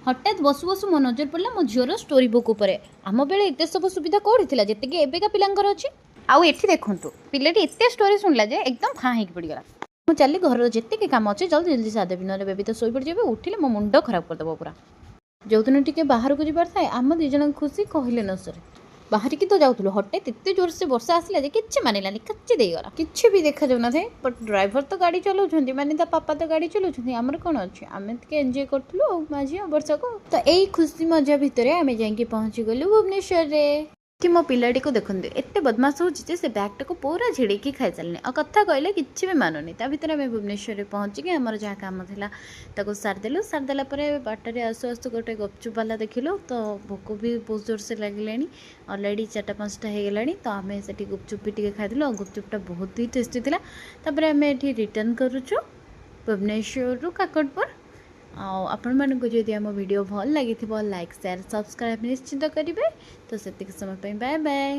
ହଠାତ୍ ବସୁ ବସୁ ମୋ ନଜର ପଡ଼ିଲା ମୋ ଝିଅର ଷ୍ଟୋରି ବୁକ୍ ଉପରେ। ଆମ ବେଳେ ଏତେ ସବୁ ସୁବିଧା କୋଉଠି ଥିଲା, ଯେତିକି ଏବେକା ପିଲାଙ୍କର ଅଛି। ଆଉ ଏଠି ଦେଖନ୍ତୁ, ପିଲାଟି ଏତେ ଷ୍ଟୋରି ଶୁଣିଲା ଯେ ଏକଦମ ଫାଁ ହେଇକି ପଡ଼ିଗଲା। ମୁଁ ଚାଲି ଘରର ଯେତିକି କାମ ଅଛି ଜଲ୍ଦି ଜଲ୍ଦି ସାରିଦେବି, ନହେଲେ ବେବି ତ ଶୋଇପଡ଼ିଯିବେ, ଉଠିଲେ ମୋ ମୁଣ୍ଡ ଖରାପ କରିଦେବ ପୁରା। ଯେଉଁଦିନ ଟିକେ ବାହାରକୁ ଯିବାର ଥାଏ, ଆମ ଦୁଇ ଜଣଙ୍କ ଖୁସି କହିଲେ ନ ସରେ। ବାହାରିକି ତ ଯାଉଥିଲୁ, ହଠାତ୍ ଏତେ ଜୋରସେ ବର୍ଷା ଆସିଲା ଯେ କିଛି ମାନିଲାନି, କାଚି ଦେଇଗଲା। କିଛି ବି ଦେଖାଯାଉନଥାଏ। ବଟ୍ ଡ୍ରାଇଭର ତ ଗାଡ଼ି ଚଲାଉଛନ୍ତି, ମାନେ ତା ପାପା ତ ଗାଡ଼ି ଚଲାଉଛନ୍ତି, ଆମର କ'ଣ ଅଛି? ଆମେ ଟିକେ ଏନ୍ଜୟ କରୁଥିଲୁ ଆଉ ମା ଝିଅ ବର୍ଷାକୁ। ତ ଏଇ ଖୁସି ମଜା ଭିତରେ ଆମେ ଯାଇକି ପହଞ୍ଚିଗଲୁ ଭୁବନେଶ୍ୱରରେ। ଏଠି ମୋ ପିଲାଟିକୁ ଦେଖନ୍ତୁ, ଏତେ ବଦମାସ ହେଉଛି ଯେ ସେ ବ୍ୟାଗ୍ଟାକୁ ପୁରା ଛିଡ଼େଇକି ଖାଇସାରିଲାଣି ଆଉ କଥା କହିଲେ କିଛି ବି ମାନୁନି। ତା ଭିତରେ ଆମେ ଭୁବନେଶ୍ୱରରେ ପହଞ୍ଚିକି ଆମର ଯାହା କାମ ଥିଲା ତାକୁ ସାରିଦେଲୁ। ସାରିଦେଲା ପରେ ବାଟରେ ଆସୁ ଆସୁ ଗୋଟେ ଗୁପଚୁପ୍ ବାଲା ଦେଖିଲୁ। ତ ଭୋକ ବି ବହୁତ ଜୋରସେ ଲାଗିଲାଣି, ଅଲରେଡ଼ି 4ଟା 5ଟା ହେଇଗଲାଣି। ତ ଆମେ ସେଠି ଗୁପଚୁପ୍ ବି ଟିକେ ଖାଇଦେଲୁ ଆଉ ଗୁପଚୁପ୍ଟା ବହୁତ ହି ଟେଷ୍ଟି ଥିଲା। ତାପରେ ଆମେ ଏଠି ରିଟର୍ନ କରୁଛୁ ଭୁବନେଶ୍ୱରରୁ କାକଟପୁର। ଆଉ ଆପଣମାନଙ୍କୁ ଯଦି ଆମ ଭିଡ଼ିଓ ଭଲ ଲାଗିଥିବ, ଲାଇକ୍, ସେୟାର, ସବସ୍କ୍ରାଇବ୍ ନିଶ୍ଚିତ କରିବେ। ତ ସେତିକି ସମୟ ପାଇଁ ବାଏ ବାଏ।